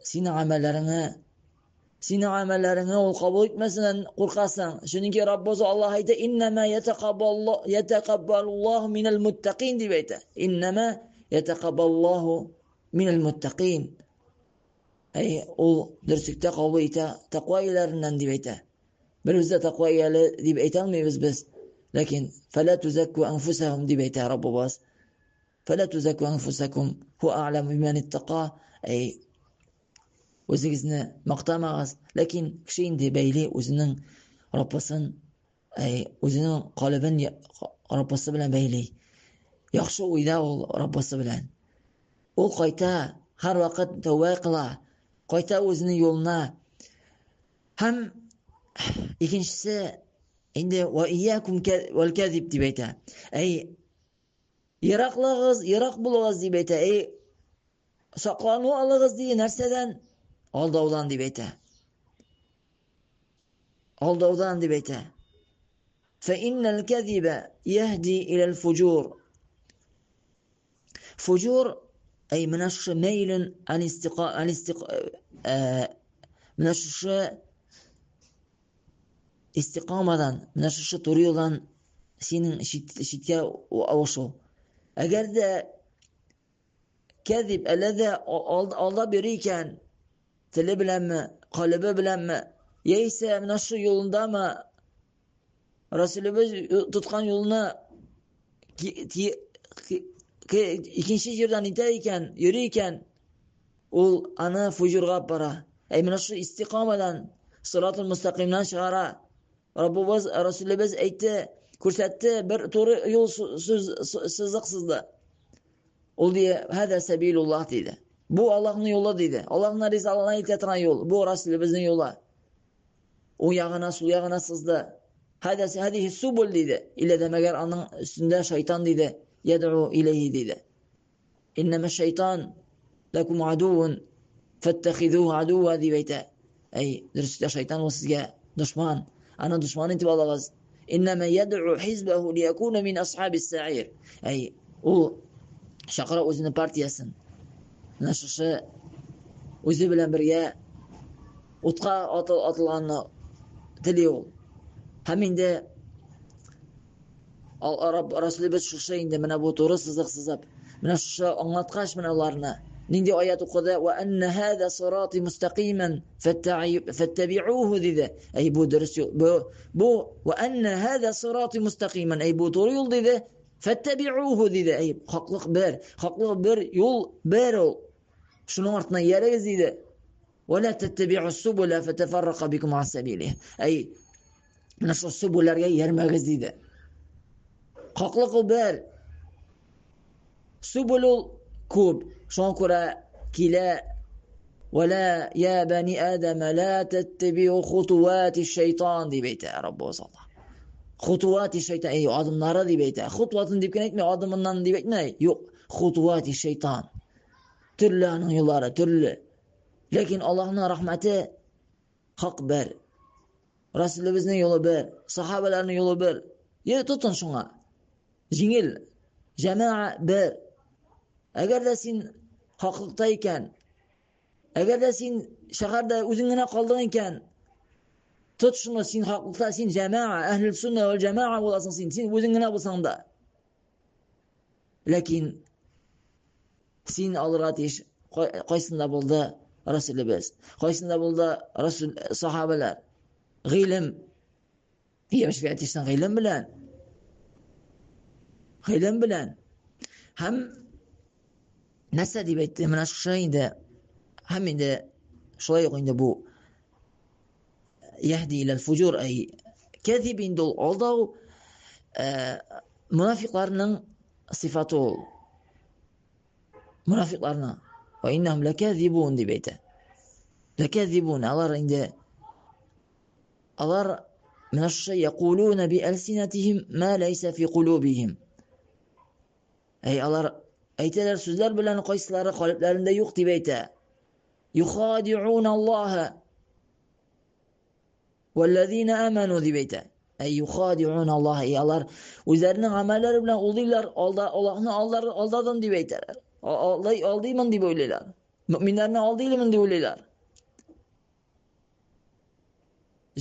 Speaker 1: синең гамәлләреңне, синең гамәлләреңне ул кабул итмәсеннән куркасың. Чөнки Раббыбыз Аллаһ әйтә, "Иннама ятакаббалуллаһу минал муттакин" дип әйтә. Иннама ятакаббаллаһу минал муттакин. Әй, ул дөреслектә кабул итә тәкъва ияләреннән дип әйтә. Беребез дә тәкъва ияле дип әйтә алмыйбыз без. Ләкин фәлә тузакку анфусахум дип әйтә Раббыбыз. Фәлә тузәку анфусакум, ху а'ламу бимән иттака. Әй, үзегезне мактамагыз. Ләкин кеше инде бәйли үзенең Раббысын, әй, үзенең калебен Раббысы белән бәйли. Яхшы уйда ул Раббысы белән. Ул кайта, һәрвакыт тәүбә кыла, кайта үзенең юлына. Һәм икенчесе инде ва иякум вәл кәзиб дип әйтә. Әй, Ераклагыз, ерак булыгыз дип әйтә. Әй, саклану алыгыз ди нәрсәдән? Алдаудан дип әйтә. Алдаудан дип әйтә. Фәиннәл кәзибә яһди иләл фуҗур. Фуҗур, әй менә шушы мәйлен алистика алистика э, менә шушы истикамадан, менә шушы туры юлдан синең чит, читкә авышу. Әгәр дә кәзиб әллә дә алдап йөри икән, теле беләнме, калебе беләнме, яисә менә шу юлындамы, Расулыбыз тоткан юлны икенче җирдән итә икән, йөри икән, ул аны фуҗурга алып бара. Әй менә шу истикамадан, сиратул мустакимнан чыгара. Раббыбыз, Расулыбыз әйтте, күрсәтте, бер туры юл сүз сызык сызды. Ул ди, хәдә сәбилуллаһ диде. Бу Аллаһның юлы диде. Аллаһның ризалыгына илтә торган юл. Бу Расулыбызның юлы. Уң ягына, сул ягына сызды. Хәдәс хәдихи субул диде. Илә дә мәгәр аның өстендә шайтан диде. Яд'у иләйһи диде. Иннәмә шайтан ләкум адуун фәттәхидуһу адуа дип әйтә. Әй, дөрестә шайтан ул сезгә дошман. Аны дошман итеп алыгыз. Иннәмә яд'у хизбәһу лиякуна мин асхабис саир. Әй, ул чакыра үзенең партиясен. Менә шушы үзе белән бергә утка атылганны тели ул. Һәм инде Расулыбыз шушы инде менә бу туры сызык сызып, менә шушы аңлаткач менә аларны, нинди аят укыды? Ва анна хаза сирати мустакиман фаттабиуху диде. Әй бу дөрес юл. Бу ва анна хаза сирати мустакиман. Әй бу туры юл диде. Фаттабиуху диде. Әй хаклык бер, хаклык бер юл бер ул. Шуның артыннан иярегез диде. Ва ла таттабиу субула фатафаррака бикум ан сабилих. Әй менә шул субуләргә иярмәгез диде. Хаклык ул бер. Субул ул күп. Шуңа күрә килә Вәлә я бани Адама ла таттабиу хутуати шайтан дип әйтә Раббыбыз Аллаһ. Хутуати шайтан, әй адымнары дип әйтә. Хутуатын дип кенә әйтми, адымыннан дип әйтми. Юк, хутуати шайтан. Төрле аның юллары, төрле. Ләкин Аллаһның рәхмәте хак бер. Расулыбызның юлы бер, сахабаларның юлы бер. Йә тотын шуңа. Җиңел. Җәмәә бер. Әгәр дә син хаклыкта икән, әгәр дә син шәһәрдә үзең генә калдың икән, тот шуны, син хаклыкта, син җәмәә, әһлүл сунна вәл җәмәә буласың син, син үзең генә булсаң да. Ләкин син алырга тиеш кайсында булды Расулыбыз, кайсында булды Расул сахабалар. Гыйлем яшәргә тиешсең гыйлем белән. Гыйлем белән. Һәм нәрсә дип әйтте? Менә шушы инде һәм инде шулай ук инде бу яһди иләл фуҗур әй кәзиб инде ул алдау мунафикларның сыйфаты ул. Мунафикларның ва иннахум лаказибун дип әйтә. Лаказибун алар инде алар менә шушы якулуна би алсинатихим ма лайса фи кулубихим. Әй алар әйтәләр сүзләр белән кайсылары калебләрендә юк дип әйтә. Юхадиун Аллаһ валлазина аману дип әйтә. Әй юхадиун Аллаһ, әй алар үзләренең гамәлләре белән алдыйлар, алда Аллаһны алдар алдадым дип әйтәләр. Алдай алдыймын дип уйлыйлар. Мөминнәрне алдыймын дип уйлыйлар.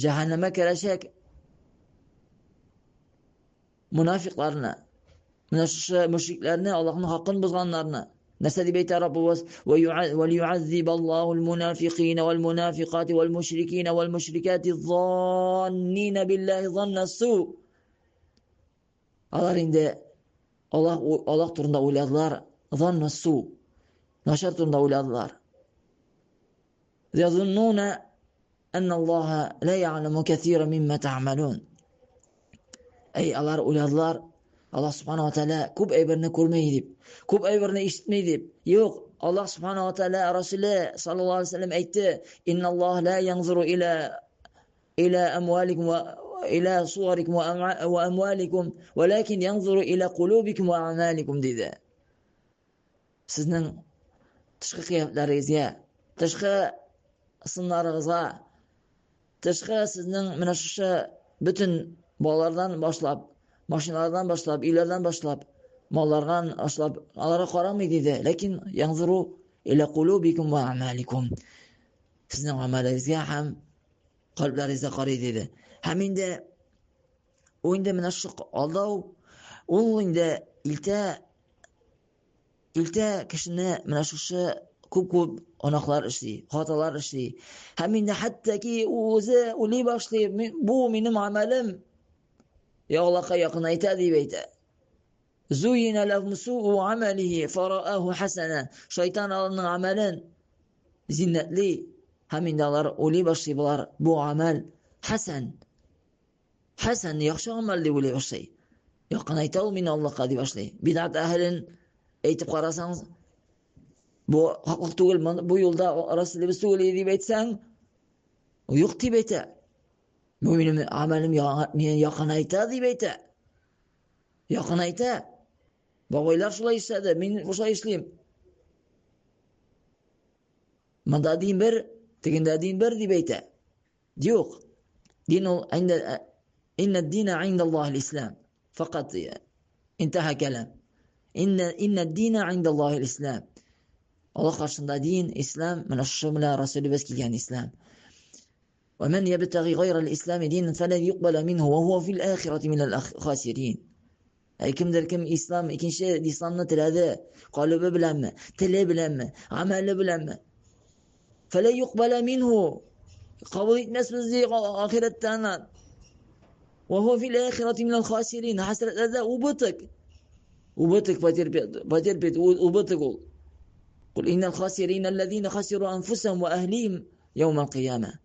Speaker 1: Җәһәннәмгә керәчәк мунафикларны, менә шушы мөшрикләрне, Аллаһның хакын бозганнарны нәрсә дип әйтә Раббыбыз? Ва юаззибаллахул мунафикина вал мунафикати вал мушрикина вал мушрикати заннина биллахи занна су. Алар инде Аллаһ Аллаһ турында уйладылар, занна су. Начар турында уйладылар. Язуннуна әнна Аллаһа ла я'ламу кәсира мимма та'малун. Әй, алар уйладылар, Аллаһ субхана ва тааля күп әйберне күрмей дип, күп әйберне ишетмей дип. Юк, Аллаһ субхана ва тааля Расуле саллаллаһу алейһи ва сәлләм әйтте: "Инна Аллаһ ла янзуру иля иля амваликум ва иля суарикум ва амваликум, валакин янзуру иля кулубикум ва амаликум диде. Сезнең тышкы кыяфәтләрегезгә, тышкы сыннарыгызга, тышкы сезнең менә шушы бөтен балалардан башлап, машиналардан башлап, өйләрдән башлап, маллардан башлап, аларга карамый диде. Ләкин янзуру иля кулубикум ва амаликум. Сезнең гамәлегезгә һәм кальбләрегезгә карый диде. Һәм инде ул инде менә шул алдау, ул инде илтә илтә кешене менә шушы күп-күп гөнаһлар эшли, хаталар эшли. Һәм инде хәтта ки үзе уйлый башлый, бу минем гамәлем я Аллаһка якынайта дип әйтә. Зуйина лахум суу амалихи фарааху хасана. Шайтан аларның гамәлен зиннәтли һәм инде алар уйлый башлый, болар бу гамәл хасан. Хасан яхшы гамәл дип уйлый башлый. Якынайта ул мине Аллаһка дип башлый. Бидат әһелен әйтеп карасаң, бу хаклык түгел, бу юлда Расулыбыз түгел дип әйтсәң, юк дип әйтә. Бу минем гамәлем мине якынайта дип әйтә. Якынайта. Бабайлар шулай эшләде, мин шулай эшлим. Монда дин бер, тегендә дин бер дип әйтә. Юк. Дин ул инде инна дина инда Аллаһ ислам. Фақат интаһа калам. Инна инна дина инда Аллаһ ислам. Аллаһ каршында дин ислам, менә шушы белән Расулыбыз килгән ислам. ومن يبتغي غير الإسلام دينا فلن يقبل منه وهو في الآخرة من الخاسرين. Әй кемдер кем ислам, икенче исламны теләде, калыбы беләнме, теле беләнме, гамәле беләнме? فلن يقبل منه. Кабул итмәсбез ди ахирәттә аннан. وهو في الآخرة من الخاسرين. Хәсрәтләрдә убыток. Убыток потерпит, потерпит убыток ул. قل إن الخاسرين الذين خسروا أنفسهم وأهليهم يوم القيامة.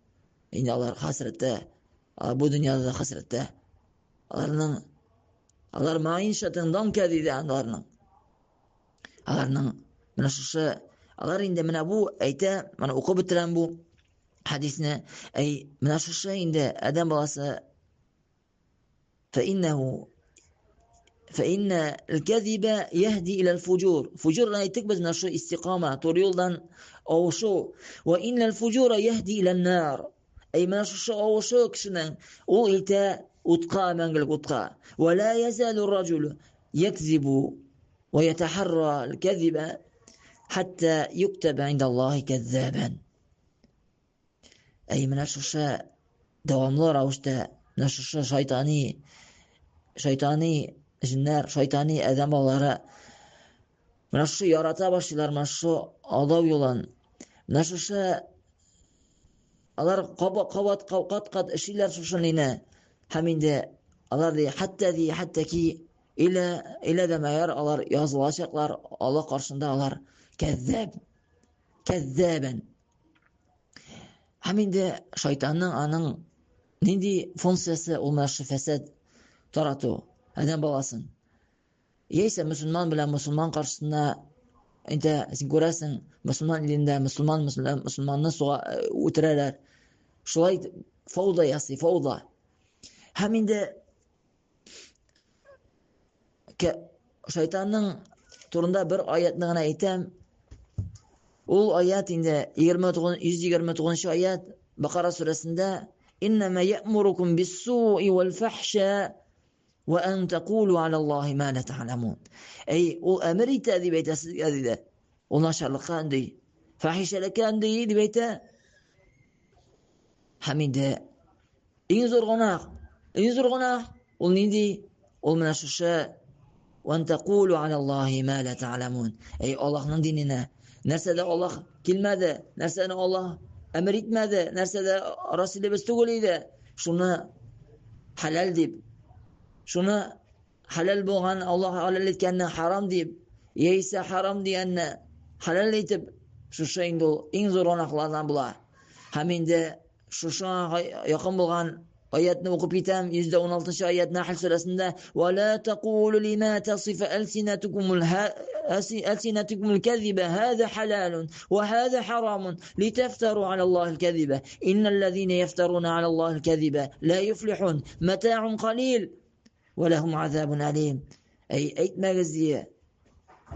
Speaker 1: Инде алар хәсрәттә, бу дөньяда да хәсрәттә. Аларның алар маишатын данка диде аларның. Аларның менә шушы алар инде менә бу әйтә, менә укып бетерәм бу хәдисне. Әй, менә шушы инде адәм баласы فإنه فإن الكذب يهدي إلى الفجور. فجور әйттек без менә шу истиқама, туры юлдан авышу. وإن الفجور يهدي إلى النار. Әй менә шушы авышу кешенең ул илтә утка, мәңгелек утка. ولا يزال الرجل يكذب ويتحرى الكذب حتى يكتب عند الله كذابا. Әй менә шушы дәвамлы рәвештә менә шушы шайтани шайтани җеннәр, шайтани адәм балалары менә шушы ярата башлыйлар менә шушы алдау юлын. Менә шушы алар кабат кат-кат эшлиләр шушы нине. Һәм инде алар ди, хәтта ди, хәтта ки илә илә дә мәгәр алар язылачаклар Аллаһ каршында алар кәззәб, кәззәбән. Һәм инде шайтанның аның нинди функциясе ул менә шушы фәсад тарату адәм баласын. Яисә мөселман белән мөселман каршысында инде син күрәсең, мөселман илендә мөселман мөселманны суга үтерәләр. Шулай фауда ясый, фауда. Һәм инде шайтанның турында бер аятны гына әйтәм. Ул аят инде 29 129 аят Бакара сүрәсендә иннама я'мурукум бис-суи вал-фахша ва ан тaqulu ала Аллаһи ма ла та'ламун. Әй, ул әмер итә дип әйтә сезгә диде. Ул начарлыкка өнди, фахишәлеккә өнди дип әйтә. Һәм инде иң зур гөнаһ, иң зур гөнаһ ул нинди? Ул менә шушы ва ан тaqulu ала Аллаһи ма ла та'ламун. Әй, Аллаһның диненә нәрсәдә Аллаһ килмәде, нәрсәне Аллаһ әмер итмәде, нәрсәдә Расулыбыз түгел иде, шуны хәләл дип, шуны хәләл булган Аллаһ хәләл иткәнне харам дип, яисә харам дигәнне хәләл итеп, шушы инде ул иң зур гөнаһлардан була. Һәм инде шушы якын булган Аятны укып китәм, 116 аят Нахл сүрәсендә: "Ва ла тaqulu лима тасиф алсинатукумул алсинатукумул казиба хаза халалун ва хаза харамун литафтару аля Аллахил казиба иннал лазина яфтаруна аля Аллахил казиба ла юфлихун матаун қалил ва лахум азабун алим." Әй, әйтмәгез дия.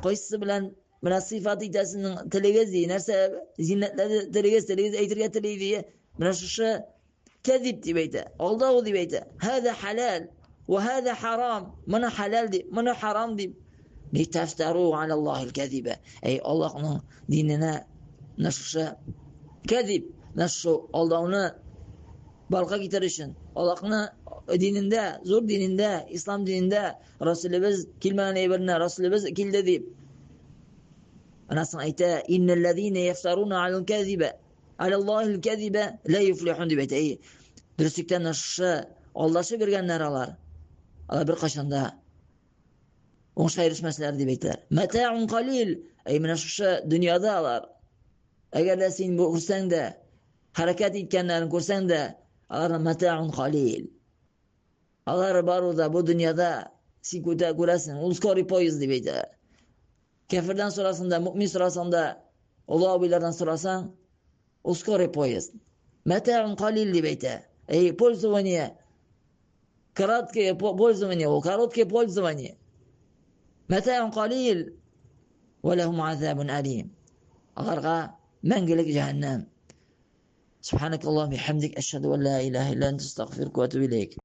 Speaker 1: Кайсысы белән менә сыйфат итәсенең телегез ди, нәрсә зиннәтләде телегез, телегез әйтергә тели ди. Менә шушы кәзиб дип әйтә, алдау дип әйтә. Хәзә халал ва хәзә харам. Моны халал дип, моны харам дип. Литафтару аля Аллахил кәзибә. Әй, Аллаһның диненә менә шушы кәзиб, менә шушы алдауны барга китерер өчен, Аллаһны динендә, зур динендә, ислам динендә Расулыбыз килмәгән әйберне Расулыбыз килде дип. Анасын әйтә, иннәлләзина яфтаруна алал кәзибә, алаллаһил кәзибә ла юфлихун дип әйтә. Әй, дөреслектән шушы алдашып йөргәннәр алар. Алар беркайчан да уңышка ирешмәсләр дип әйтәләр. Матаун қалил. Әй, менә шушы дөньяда алар. Әгәр дә син бу күрсәң дә, хәрәкәт иткәннәрен күрсәң дә, алар матаун қалил. Алар бару да бу дөньяда син күтә күрәсең, ул скорый поезд дип әйтә. Кәфирдән сорасаң да, мөмин сорасаң да, олы абыйлардан сорасаң, ул скорый поезд. Мәтәгын қалил дип әйтә. Эй, пользование, краткое пользование, ул короткое пользование. Мәтәгын қалил, ва лахум азабун алим. Аларга мәңгелек җәһәннәм. Субханакаллаху бихамдик, ашһаду ан ла илаһа илля анта, астагфирука ва атубу илейк.